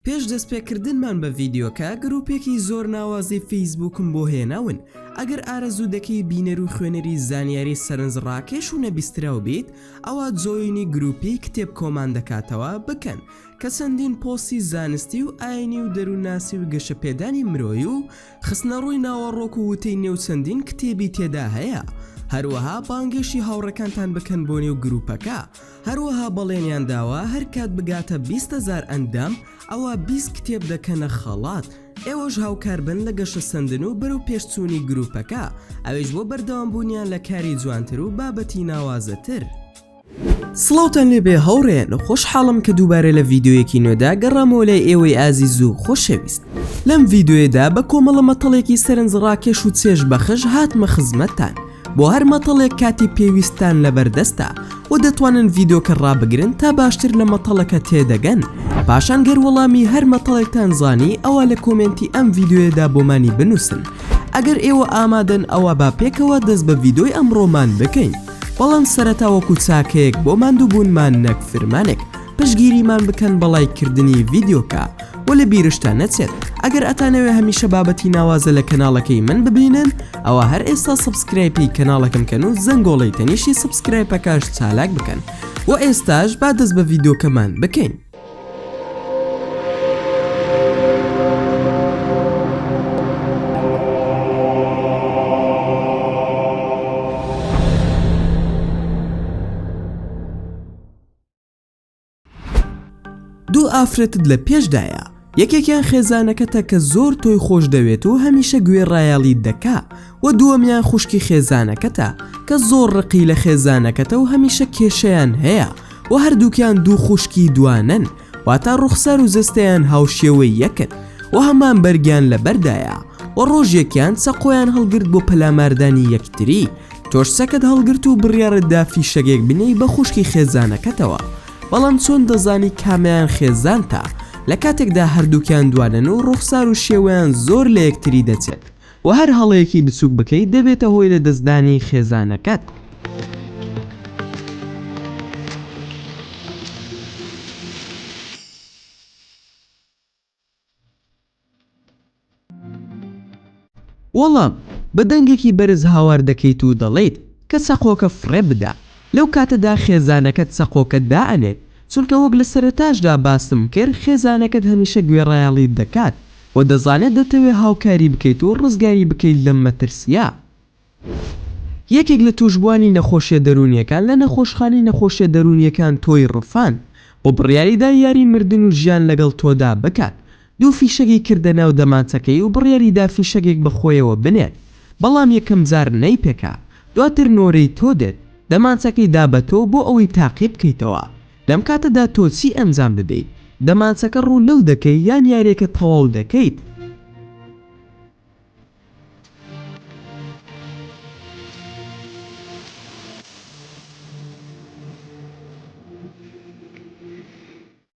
پێش دەستپێکردنمان بە ڤیدیۆکە گروپێکی زۆر ناوازەی فەیسبووکم بۆ هێناون ئەگەر ئارەزوو دەکەی بینەر و خوێنەری زانیاری سەرنجڕاکێش و نەبیستراو بیت ئەوا join ی گروپی کتێب کۆمان دەکاتەوە بکەن کە چەندین پۆستی زانستی و ئاینی و دەروونناسی و گەشەپێدانی مرۆیی و خستنەڕووی ناوەڕۆک و وتەی نێو چەندین کتێبی تێدا هەیە هەروەها بانگێشی هاوڕێکانتان بکەن بۆ نێو گروپەکە هەروەها بەڵێنیان داوە هەرکات بگاتە 20 هەزار ئەندام ئەوا 20 کتێب دەکەنە خەڵات، ئێوەش هاوکاربن لە گەشەسەندن و بەرەو پێشچوونی گروپەکە، ئەویش بۆ بەردەوامبوونیان لە کاری جوانتر و بابەتی ناوازەتر. سڵاوتان لێبێ هاوڕێیان، خۆشحاڵم کە دووبارە لە ڤیدیۆیەکی نوێدا گەڕامەوە لای ئێوەی ئازیز و خۆشەویست. لەم ڤیدیۆیەدا بە کۆمەڵە مەتەڵێکی سەرنجڕاکێش و چێژبەخش هاتمە خزمەتتان. بۆ هەر مەتەڵێک کاتی پێویستتان لەبەردەستە و دەتوانن ڤیدۆکە ڕابگرن تا باشتر لە مەتەڵەکە تێدەگەن پاشان گەر وەڵامی هەر مەتەڵێکتان زانی ئەوا لە کۆمێنتی ئەم ڤیدۆیەدا بۆمانی بنووسن ئەگەر ئێوە ئامادەن ئەوا با پێکەوە دەست بە ڤیدۆی ئەمڕۆمان بکەین بەڵام سەرەتا وەکو چاکەیەک بۆ ماندووبوونمان نەک فرمانێک پشتگیریمان بکەن بە ڵایک کردنی ڤیدیۆکە وە لە بیرشتان نەچێت ئەگەر ئەتانەوێ هەمیشە بابەتی ناوازە لە کەناڵەکەی من ببینن ئەوا هەر ئێستا subscribe ی کەناڵەکەم کەن و زەنگۆڵەی تەنیشتی subscribe ەکەش چالاک بکەن وە ئێستاش با دەست بە ڤیدیۆکەمان بکەین. دوو ئافرەتت لە پێشدایە یەکێکیان خێزانەکەتە کە زۆر تۆی خۆش دەوێت و هەمیشە گوێ ڕایەڵیت دەکا و دووەمیان خوشکی خێزانەکەتە کە زۆر ڕقی لە خێزانەکەتە و هەمیشە کێشەیان هەیە و هەردووکیان دوو خوشکی دوانەن واتا ڕوخسار و جەستەیان هاوشێوەی یەکن و هەمان بەرگیان لەبەردایە و ڕۆژێکیان چەقۆیان هەڵگرت بۆ پەلاماردانی یەکتری تۆش چەکت هەڵگرت و بڕیاڕت دا فیشەکێک بنێی بە خوشکی خێزانەکەتەوە، بەڵام چۆن دەزانی کامەیان خێزانتە، لە کاتێکدا هەردووکیان دوانەن و ڕوخسار و شێوەیان زۆر لە یەکتری دەچێت و هەر هەڵەیەکی بچووک بکەیت دەبێتە هۆی لەدەستدانی خێزانەکەت. وەڵام، بە دەنگێکی بەرز هاوار دەکەیت و دەڵێیت کە چەقۆکە فڕێ بدە، لەو کاتەدا خێزانەکەت چەقۆکە دائەنێت، چونکە وەک لە سەرەتاشدا باسم کرد خێزانەکەت هەمیشە گوێڕایەڵیت دەکات و دەزانێت دەتەوێ هاوکاری بکەیت و ڕزگاری بکەیت لەم مەترسییە. یەکێک لە تووشبووانی نەخۆشیە دەروونیەکان لە نەخۆشخانەی نەخۆشیە دەروونیەکان تۆی ڕفاند و بڕیاریدا یاری مردن و ژیان لەگەڵ تۆدا بکات، دوو فیشەکی کردە ناو دەمانچەکەی و بڕیاریدا فیشەکێک بە خۆیەوە بنێت، بەڵام یەکەم جار نەیپێکا، دواتر نۆرەی تۆ دێت، دەمانچەکەی دا بە تۆ بۆ ئەوەی تاقی بکەیتەوە، لەم کاتەدا تۆ چی ئەنجام دەدەیت؟ دەمانچەکە ڕوو لەو دەکەی یان یاریەکە تەواو دەکەیت؟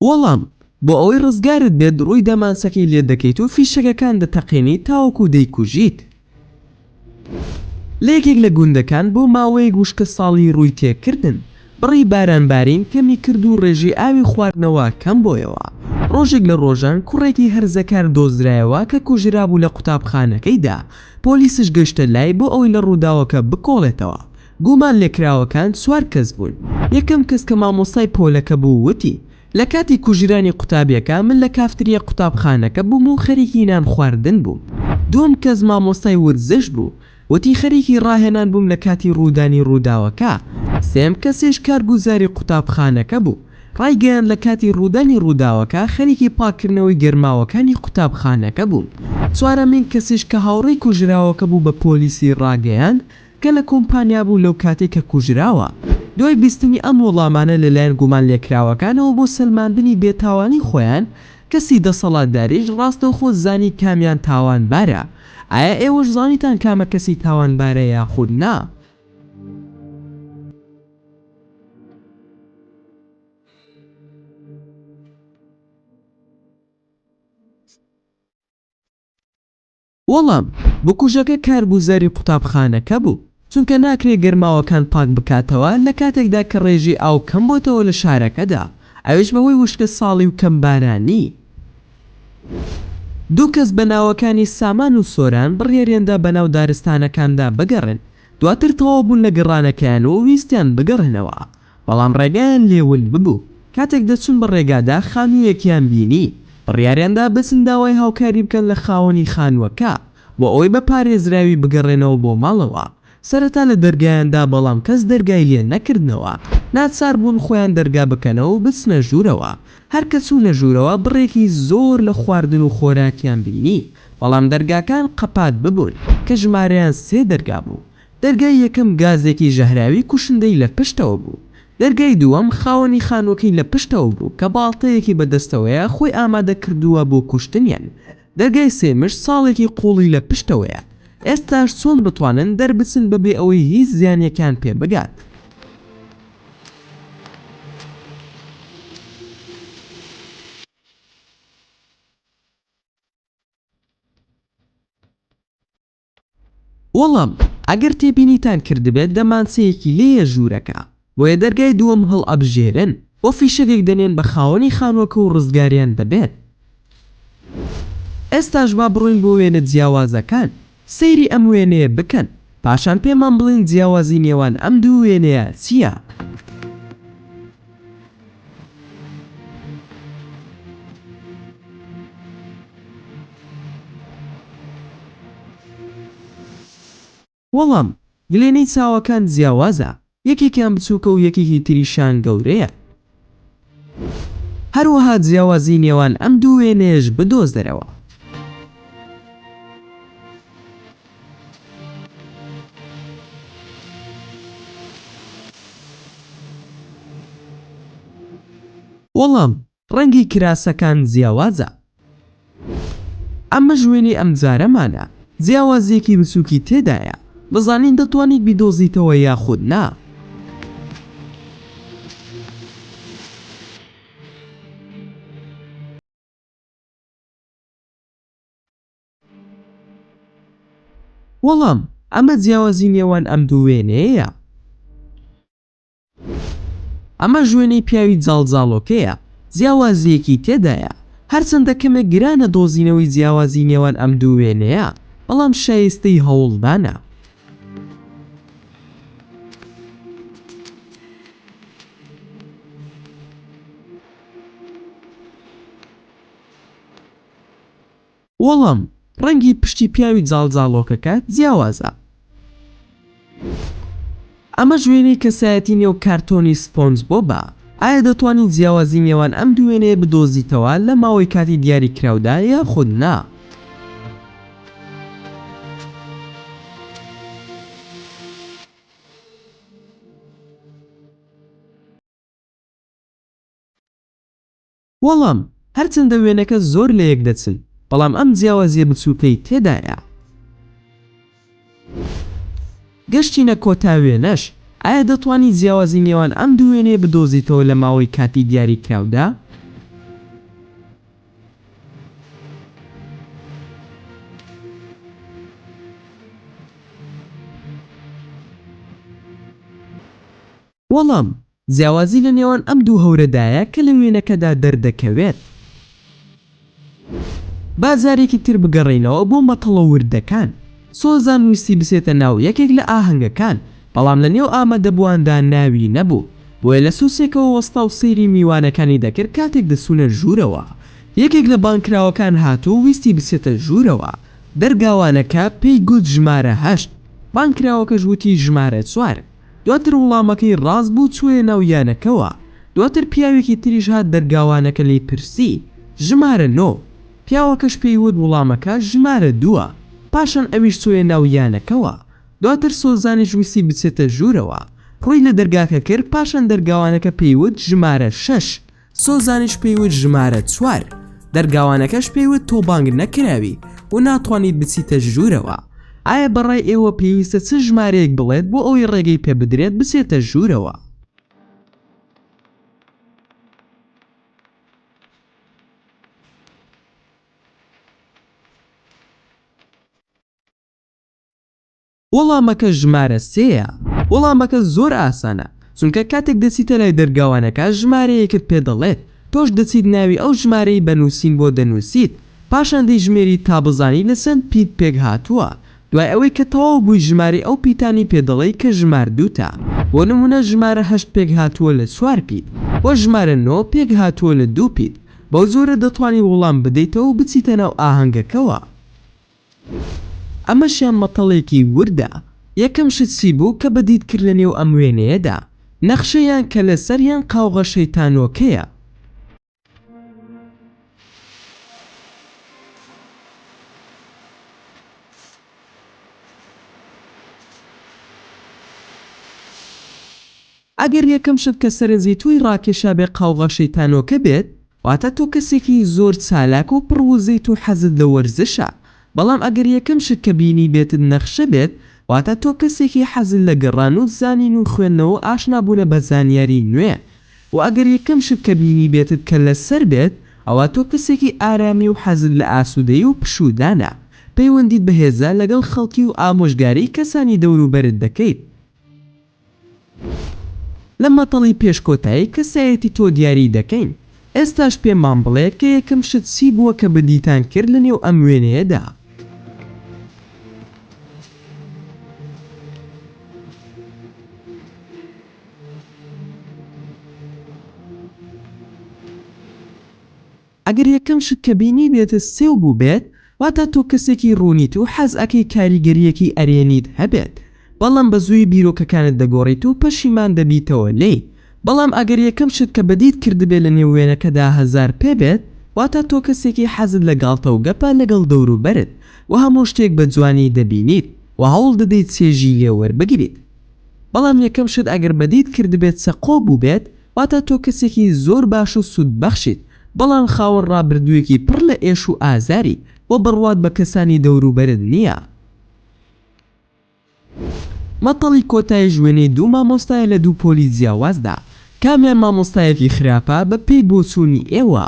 وەڵام، بۆ ئەوەی ڕزگارت بێت ڕووی دەمانچەکەی لێ دەکەیت و فیشەکەکان دەتەقێنیت تاوەکو دەیکوژیت. لە یەکێک لە گوندەکان بۆ ماوەیەک وشکەساڵی ڕووی تێکردن، بڕی باران بارین کەمی کرد و ڕێژەی ئاوی خواردنەوە کەم بۆیەوە. ڕۆژێک لە ڕۆژان کوڕێکی هەرزەکار دۆزرایەوە کە کوژرابوو لە قوتابخانەکەیدا، پۆلیسش گەشتە لای بۆ ئەوەی لە ڕووداوەکە بکۆڵێتەوە. گومان لێکراوەکان چوار کەس بوون. یەکەم کەس کە مامۆستای پۆلەکە بوو وتی، لە کاتی کوژرانی قوتابیەکە من لە کافتریای قوتابخانەکە بووم و خەریکی نان خواردن بووم. دووەم کەس مامۆستای ورزش بوو، وتی خەریکی ڕاهێنان بووم لە کاتی ڕوودانی ڕووداوەکە. سێیەم کەسیش کارگوزاری قوتابخانەکە بوو، ڕایگەیاند لە کاتی ڕوودانی ڕووداوەکە خەریکی پاککردنەوەی گەرماوەکانی قوتابخانەکە بووم. چوارەمین کەسیش کە هاوڕێی کوژراوەکە بوو بە پۆلیسی ڕاگەیاند کە لە کۆمپانیا بوو لەو کاتەی کە کوژراوە. دوای بیستنی ئەم وەڵامانە لەلایەن گومانلێکراوەکانەوە بۆ سەلماندنی بێتاوانی خۆیان، کەسی دەسەڵاتداریش ڕاستەوخۆ زانی کامیان تاوانبارە. ئایا ئێوەش زانیتان کامە کەسی تاوانبارە یاخود نا؟ وەڵام، بکوژەکە کارگوزاری قوتابخانەکە بوو، چونکە ناکرێ گەرماوەکان پاک بکاتەوە لە کاتێکدا کە ڕێژەی ئاو کەم بۆتەوە لە شارەکەدا، ئەویش بەهۆی وشکە ساڵی و کەم بارانی. دوو کەس بە ناوەکانی سامان و سۆران بڕیاریاندا بەناو دارستانەکاندا بگەڕێن، دواتر تەواو بوون لە گەڕانەکەیان و ویستیان بگەڕێنەوە، بەڵام ڕێگایان لێ ون ببوو، کاتێک دەچوون بە ڕێگادا خانوویەکیان بینی، بڕیاریاندا بچن داوای هاوکاری بکەن لە خاوەنی خانووەکە بۆ ئەوەی بە پارێزراوی بگەڕێنەوە بۆ ماڵەوە، سەرەتا لە دەرگایان دا بەڵام کەس دەرگای لێ نەکردنەوە، ناچار بوون خۆیان دەرگا بکەنەوە و بچنە ژوورەوە، هەر کە چوونە ژوورەوە بڕێکی زۆر لە خواردن و خۆراکیان بینی، بەڵام دەرگاکان قەپات ببوون کە ژمارەیان سێ دەرگا بوو، دەرگای یەکەم گازێکی ژەهراوی کوشندەی لە پشتەوە بوو، دەرگای دووەم خاوەنی خانووەکەی لە پشتەوە بوو کە باڵتەیەکی بە دەستەوەیە خۆی ئامادە کردووە بۆ کوشتنیان، دەرگای سێیەمش چاڵێکی قووڵی لە پشتەوەیە، ئێستاش چۆن بتوانن دەربچن بەبێ ئەوەی هیچ زیانێکیان پێ بگات؟ وەڵام، ئەگەر تێبینیتان کردبێت دەمانچەیەکی لێیە ژوورەکە، بۆیە دەرگای دووەم هەڵئەبژێرن و فیشەکێک دەنێن بە خاوەنی خانووەکە و ڕزگاریان دەبێت. ئێستاش با بڕۆین بۆ وێنە جیاوازەکان، سەیری ئەم وێنەیە بکەن، پاشان پێمان بڵێن جیاوازی نێوان ئەم دوو وێنەیە چییە؟ وەڵام، گلێنەی چاوەکان جیاوازە، یەکێکیان بچووکە و یەکێکی تریشیان گەورەیە. هەروەها جیاوازی نێوان ئەم دوو وێنەیەش بدۆزەرەوە. وەڵام، ڕەنگی کراسەکان جیاوازە. ئەمەش وێنەی ئەمجارەمانە، جیاوازییەکی بچووکی تێدایە، بزانین دەتوانیت بیدۆزیتەوە یاخود نا. وەڵام، ئەمە جیاوازی نێوان ئەم دوو وێنەیەیە. ئەمەش وێنەی پیاوی جاڵجاڵۆکەیە، جیاوازییەکی تێدایە، هەرچەندە کەمێک گرانە دۆزینەوەی جیاوازی نێوان ئەم دوو وێنەیە، بەڵام شایستەی هەوڵدانە. وەڵام، ڕەنگی پشتی پیاوی جاڵجاڵۆکەکە جیاوازە. ئەمەش وێنەی کەسایەتی نێو کارتۆنی سپۆنج بۆبە. ئایا دەتوانی جیاوازی نێوان ئەم دوو وێنەیە بدۆزیتەوە لە ماوەی کاتی دیاریکراودا یاخود نا؟ وەڵام، هەرچەندە وێنەکە زۆر لەیەک دەچن، بەڵام ئەم جیاوازییە بچووکەی تێدایە. گەشتینە کۆتا وێنەش، ئایا دەتوانی جیاوازی نێوان ئەم دوو وێنەیە بدۆزیتەوە لە ماوەی کاتی دیاریکراودا؟ وەڵام، جیاوازی لە نێوان ئەم دوو هەورەدایە کە لە وێنەکەدا دەردەکەوێت. با جارێکی تر بگەڕێینەوە بۆ مەتەڵە وردەکان. سۆزان ویستی بچێتە ناو یەکێک لە ئاهەنگەکان، بەڵام لە نێو ئامادەبوواندا ناوی نەبوو. بۆیە لە سوچێکەوە وەستا و سەیری میوانەکانی دەکرد کاتێک دەچوونە ژوورەوە. یەکێک لە بانگکراوەکان هات و ویستی بچێتە ژوورەوە. دەرگاوانەکە پێی گوت ژمارە هەشت. بانگکراوەکەش وتی ژمارە چوار. دواتر وڵامەکەی ڕاست بوو چوویە ناو یانەکەوە دواتر پیاوێکی تریش هات دەرگاوانەکە لێی پرسی ژمارە نۆ پیاوەکەش پێی وت وڵامەکە ژمارە دووە پاشان ئەویش چۆیە ناو یانەکەوە دواتر سۆزانیش ویستی بچێتە ژوورەوە ڕووی لە دەرگاکە کرد پاشان دەرگاوانەکە پێی وت ژمارە شەش سۆزانیش پێی وت ژمارە چوار، دەرگاوانەکەش پێی وت تۆ بانگ نەکراوی و ناتوانیت بچیتە ژوورەوە. ئایا بەڕای ئێوە پێویستە چ ژمارەیەک بڵێت بۆ ئەوەی ڕێگەی پێ بدرێت بچێتە ژوورەوە؟ وەڵامەکە ژمارە سێیە. وەڵامەکە زۆر ئاسانە، چونکە کاتێک دەچیتە لای دەرگاوانەکە ژمارەیەکت پێ دەڵێت، تۆش دەچیت ناوی ئەو ژمارەی بە نووسین بۆ دەنووسیت. پاشان دەیژمێریت تا بزانی لە چەند پیت پێک هاتووە، دوای ئەوەی کە تەواو بووی ژمارەی ئەو پیتانەی پێ دەڵێی کە ژماردووتە، بۆ نموونە ژمارە هەشت پێک هاتووە لە چوار پیت، وە ژمارە نۆ پێک هاتووە لە دوو پیت، بەو جۆرە دەتوانی وڵام بدەیتەوە و بچیتە ناو ئاهەنگەکەوە. ئەمەشیان مەتەڵێکی وردە. یەکەم شت چی بوو کە بەدیت کرد لە نێو ئەم وێنەیەدا؟ نەخشە یان کەلەسەر یان قاوغە شەیتانۆکەیە؟ ئەگەر یەکەم شت کە سەرنجی تۆی ڕاکێشابێ قاوغە شەیتانۆکە بێت، واتە تۆ کەسێکی زۆر چالاک و پڕ وزەیت و حەزت لە وەرزشە، بەڵام ئەگەر یەکەم شت کە بینیبێتت نەخشە بێت، واتە تۆ کەسێکی حەزت لە گەڕان و زانین و خوێندنەوە و ئاشنابوونە بە زانیاری نوێ، وە ئەگەر یەکەم شت کە بینیبێتت کە لەسەر بێت، ئەوا تۆ کەسێکی ئارامی و حەزت لە ئاسوودەیی و پشوودانە، پەیوەندیت بەهێزە لەگەڵ خەڵکی و ئامۆژگاری کەسانی دەوروبەرت دەکەیت. لە مەتەڵی پێش کۆتایی کەسایەتی تۆ دیاری دەکەین، ئێستاش پێمان بڵێ کە یەکەم شت چی بووە کە بەدیتان کرد لە نێو ئەم وێنەیەدا؟ ئەگەر یەکەم شت کە بینیبێتت سێو بووبێت واتە تۆ کەسێکی ڕوونیت و حەز ئەکەی کاریگەرییەکی ئەرێنیت هەبێت بەڵام بە زوویی بیرۆکەکانت دەگۆڕیت و پەشیمان دەبیتەوە لێی بەڵام ئەگەر یەکەم شت کە بەدیت کردبێ لە نێو وێنەکەدا 1000 پێ بێت واتە تۆ کەسێکی حەزت لە گاڵتە و گەپە لەگەڵ دەوروبەرت و هەموو شتێک بە جوانی دەبینیت و هەوڵ دەدەیت چێژی لێ وەربگریت بەڵام یەکەم شت ئەگەر بەدیت کردبێت چەقۆ بووبێت واتە تۆ کەسێکی زۆر باش و سوودبەخشیت، بەڵام خاوەن ڕابردوویەکی پڕ لە ئێش و ئازاری و بڕوات بە کەسانی دەوروبەرت نییە. مەتەڵی کۆتایش وێنەی دوو مامۆستایە لە دوو پۆلی جیاوازدا، کامیان مامۆستایەکی خراپە بە پێی بۆچوونی ئێوە؟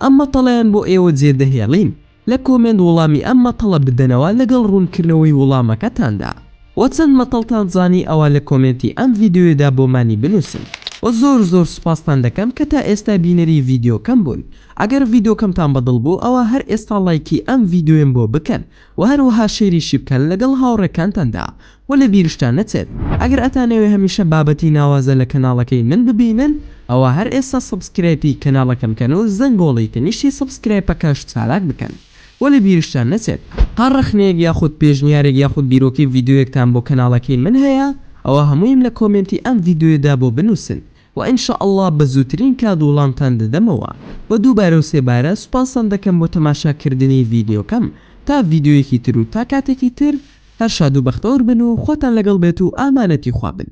ئەم مەتەڵەیان بۆ ئێوە جێدەهێڵین. لە کۆمێنت وڵامی ئەم مەتەڵە بدەنەوە لەگەڵ ڕوونکردنەوەی وڵامەکەتاندا وە چەند مەتەڵتان زانی ئەوا لە کۆمێنتی ئەم ڤیدیۆیەدا بۆمانی بنوسن وە زۆر زۆر سوپاستان دەکەم کە تا ئێستا بینەری ڤیدیۆکەم بوون ئەگەر ڤیدۆکەمتان بەدڵ بوو ئەوا هەر ئێستا ڵایکی ئەم ڤیدیۆیەم بۆ بکەن وە هەروەها شەیریشی بکەن لەگەڵ هاوڕێکانتاندا وە لە بیرشتان نەچێت ئەگەر ئەتانەوێ هەمیشە بابەتی ناوازە لە کەناڵەکەی من ببینن ئەوا هەر ئێستا subscribe ی کەناڵەکەم بکەن و زەنگۆڵەی تەنیشتی subscribe ەکەش چالاک بکەن وە لە بیرشتان نەچێت هەر ڕەخنەیەک یاخود پێشنیارێک یاخود بیرۆکەی ڤیدیۆیەکتان بۆ کەناڵەکەی من هەیە ئەوا هەموویم لە کۆمێنتی ئەم ڤیدیۆیەدا بۆ بنوسن وە ان شاء اللە بە زووترین کات وڵامتان دەدەمەوە وە دووبارە و سێبارە سوپاستان دەکەم بۆ تەماشا کردنی ڤیدیۆکەم تا ڤیدیۆیەکی تر و تا کاتێکی تر هەر شاد و بەختەوەر بن و خواتان لەگەڵ بێت و ئامانەتی خوا بن.